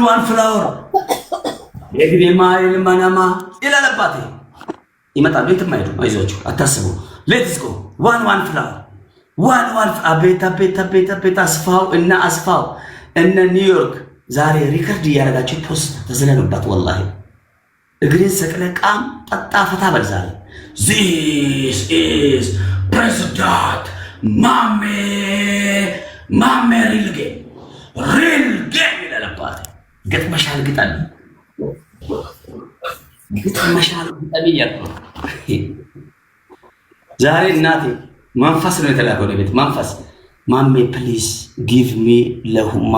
One flower የግዴማ የልማናማ ይላል አባቴ። ይመጣሉ፣ የትም አይሄዱም። አይዟችሁ፣ አታስቡ። Let's go, one one flower, one one። አቤት አቤት አቤት አቤት! አስፋው እና አስፋው እነ ኒውዮርክ ዛሬ record እያደረጋችሁ post ተዝናኑባት። ወላሂ እግሬን ሰቅለ ቃም ጠጣ ፈታ በል ዛሬ። This is ፕሬዚዳንት ማሜ። ማሜ real game, real game ይላል አባቴ። ገጥመሻል ግጠም፣ ግጥመሻል ግጠም እያልኩ ነው። ዛሬ እናቴ መንፈስ ነው የተላከው ወደ ቤት መንፈስ። ማሜ please give me ለሁማ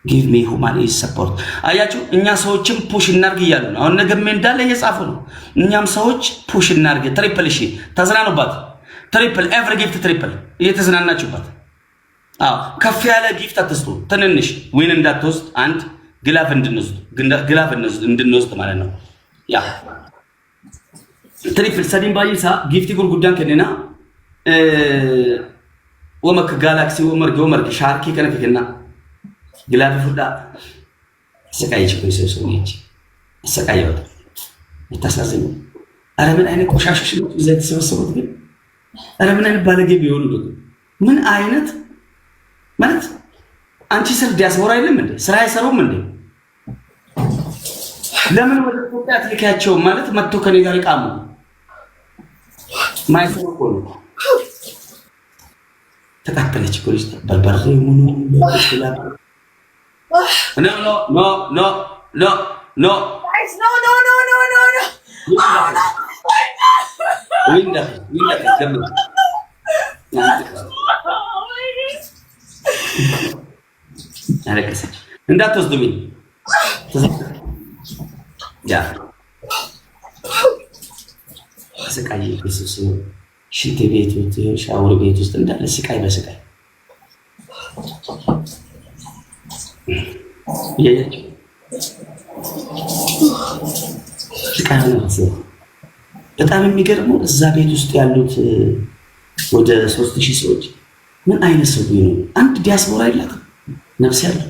give me human is support። አያችሁ፣ እኛ ሰዎችም push እናርግ እያሉ ነው። አሁን ነገሜ እንዳለ እየጻፉ ነው። እኛም ሰዎች push እናርግ። Triple እሺ፣ ተዝናኑባት። Triple, every gift triple፣ እየተዝናናችሁባት። አዎ፣ ከፍ ያለ gift አትስጡ። ትንንሽ win እንዳትወስድ፣ አንድ glove እንድንወስድ፣ glove እንድንወስድ ማለት ነው። Yeah, triple sadiin baay'isaa gift gurguddaan kennina. Wamak galaxy ወመርጊ ወመርጊ ሻርኪ ከነ ከና glove fudhaa። አሰቃየች እኮ የሰው ሰውዬች አሰቃየዋት። የምታሳዝነው። ኧረ ምን አይነት ቆሻሾች ነው እዛ የተሰበሰቡት ግን? ኧረ ምን አይነት ባለጌ ቢሆኑ ነው? ምን አይነት ማለት አንቺ ስር ዲያስፖራ የለም እንዴ? ስራ አይሰሩም እንዴ? ለምን ወደ ኢትዮጵያ አትልኪያቸውም? ማለት መጥቶ ከኔ ጋር ይቃሙ። ማይሰሩ እኮ ነው። ተቃጠለች እኮ ልጅ በርበሬ ሙሉ። No, no, no, no, no, no. Guys, no, no, no, no, no, no. Win win ገምት። Oh my God. አለቀሰች። እንዳትወስዱብኝ። Yeah, ስቃይ ሽንት ቤት ውስጥ፣ ሻወር ቤት ውስጥ እንዳለ ስቃይ በስቃይ እያያቸው ስቃይ ሆነ። በጣም የሚገርመው እዛ ቤት ውስጥ ያሉት ወደ 3000 ሰዎች ምን አይነት ሰው ነው? አንድ ዲያስፖራ የላትም። ነፍስ ያለው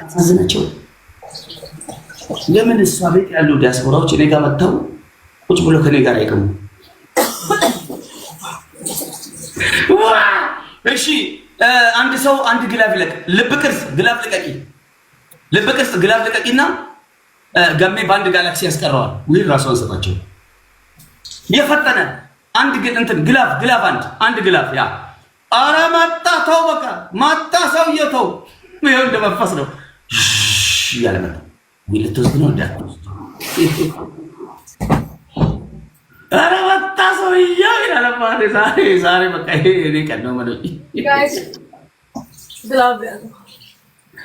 አሳዝናቸው። ለምን እሷ ቤት ያሉ ዲያስፖራዎች እኔ ጋር መጥተው ቁጭ ብሎ ከኔ ጋር አይቀሙ? እሺ፣ አንድ ሰው አንድ glove ይለቅ። ልብ ቅርጽ glove ልቀቂ፣ ልብ ቅርጽ glove ልቀቂና ገሜ በአንድ ጋላክሲ ያስቀረዋል። Win ራሷን ሰጣቸው። የፈጠነ አንድ እንትን glove glove አንድ አንድ glove። Yeah፣ ኧረ መጣ። ተው በቃ መጣ ሰውዬው ተው። ይኸው እንደ መንፈስ ነው እያለ መጣ። Win ልትወስድ ነው እንዳትወስድ። ኧረ መጣ ሰውዬው ይላል። ዛሬ ዛሬ በቃ ይሄ እኔ ቀን ነው ማለት። Guys, glove ያዙ።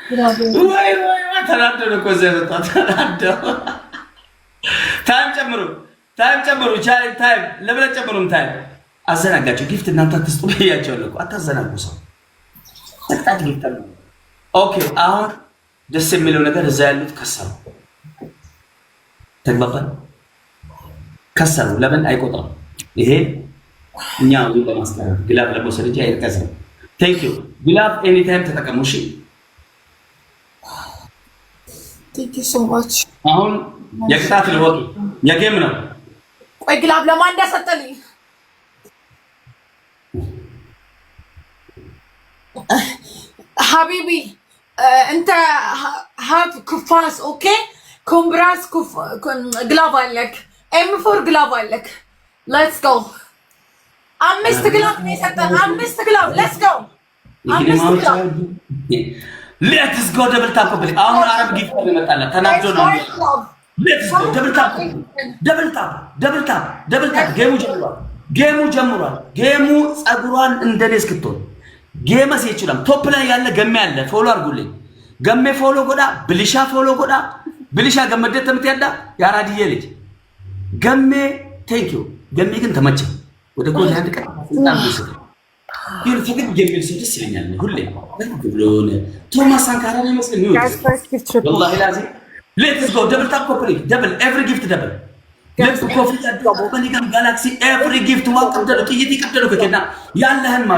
Glove ያዙ። ወይ ወይ ወይ፣ ተናደደ እኮ እዚያ የመጣ ተናደው። Time ጨምሩ፣ time ጨምሩ። Challenge time ለምን አትጨምሩም? Time አዘናጋቸው። Gift እናንተ አትስጡ ብያቸዋለሁ እኮ። አታዘናጉ። ሰው ተቅጣጭ gift ነው። Okay፣ አሁን ደስ የሚለው ነገር እዛ ያሉት ከሰሩ። ተግባባን። ከሰሩ። ለምን አይቆጥርም? ይሄ እኛ ለማስቀረት glove ለመውሰድ እንጂ አይከስርም። Thank you። Glove anytime ተጠቀሙ። እሺ። Thank you so much. አሁን የቅጣት ልወጡ የ game ነው። ቆይ፣ glove ለማን እንዳሰጠልኝ? حبيبي انت have كفاس okay كومبراس كف glove አለክ M4 glove አለክ። Let's go። አምስት glove ነው የሰጠን። አምስት glove፣ let's go፣ አምስት glove። Let's go, double tap። አሁን አረብ gift ይመጣላት ተናዶ ነው። Let's go, double tap, double tap, double tap, double tap። Game ኡ ጀምሯል። Game ኡ ጀምሯል። Game ኡ ጸጉሯን እንደኔ እስክትሆን ጌመስ ይችላል። Top ላይ ያለ ገሜ አለ። Follow አድርጉልኝ። ገሜ follow godhaa፣ ብልሻ follow godhaa። ብልሻ ገመደ ተምት ያዳ የአራድዬ ልጅ ገሜ thank you። ገሜ ግን ተመቸ። ወደ ጎን አንድ ቀን ስልጣን ይወስድ ይሁን ፈገግ የሚል ሰው ደስ ይለኛል። ሁሌ ፈገግ ብሎ ቶማስ ሳንካራ ነው ይመስል። Guys, first gift triple. ወላሂ ላዚም let's go, double tap, copy link double, every gift double። ልብ ኮፊ በሊጋም galaxy every gift ዋቀደሉ ጥይት ይቀደሉ ከኬና ያለህን ማለት